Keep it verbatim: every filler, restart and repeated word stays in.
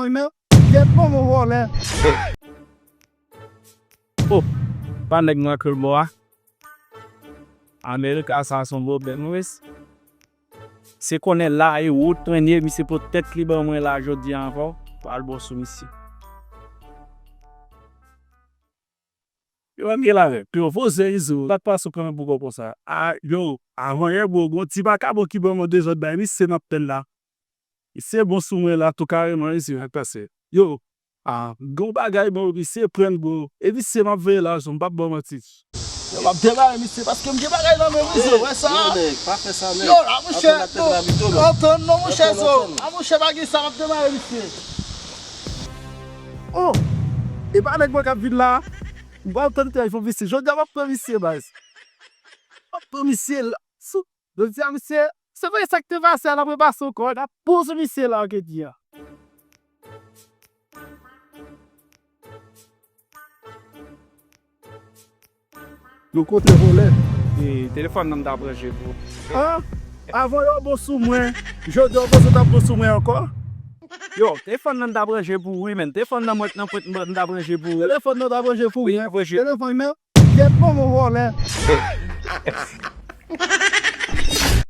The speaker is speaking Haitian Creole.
Wi, men, gyèt manman w vòlè. Oh, pa nèg nan kè bò a. Amerika sa se yon pwoblèm, wi. Se konnen la e wout mwen ye, misye pot tèt li ban mwen la jodi a ankò. Pral bon sou misye. Yo, ann gen la règ. Yo, voze izo. Sa k pase w kanmenm pou kò konsa? A, yo, avan yè, bro, gon ti vakabon ki ban mwen dezòd bay misye nan pèn la. Misye bon sou mwen la, tou kareman, izo, sa k pase? Yo, a, gon bagay, bro, misye pran, bro. E misye m ap veye la, m p ap ba w manti. Yo, m ap demare misye, paske m gen bagay nan men m, izo, wè sa? Yo, nèg, pa fè sa, nèg. Yo, la, monchè, antann non, monchè, zo. A, monchè, pa gen sa, m ap demare misye. Oh, e pa nèg mwen k ap vin la. M pral tann telefòn misye. Jodi a, m ap pran misye, baz. M ap pran misye la. Sou, jodi a, misye, se vre sa k te pase a, l ap repase ankò. N ap poze misye la, ke di a. Nou kote vòlè? E, telefòn nan m ta branje pou. Ah, avan yo bon sou mwen, jodi yo bezwen ta bon sou mwen ankò? Yo, telefòn nan m ta branje pou wi, men. Telefòn nan mwen nan pwent m ta branje pou wi. Telefòn nan ta branje pou wi. Wi, branje. Telefòn men, gyèt manman w vòlè.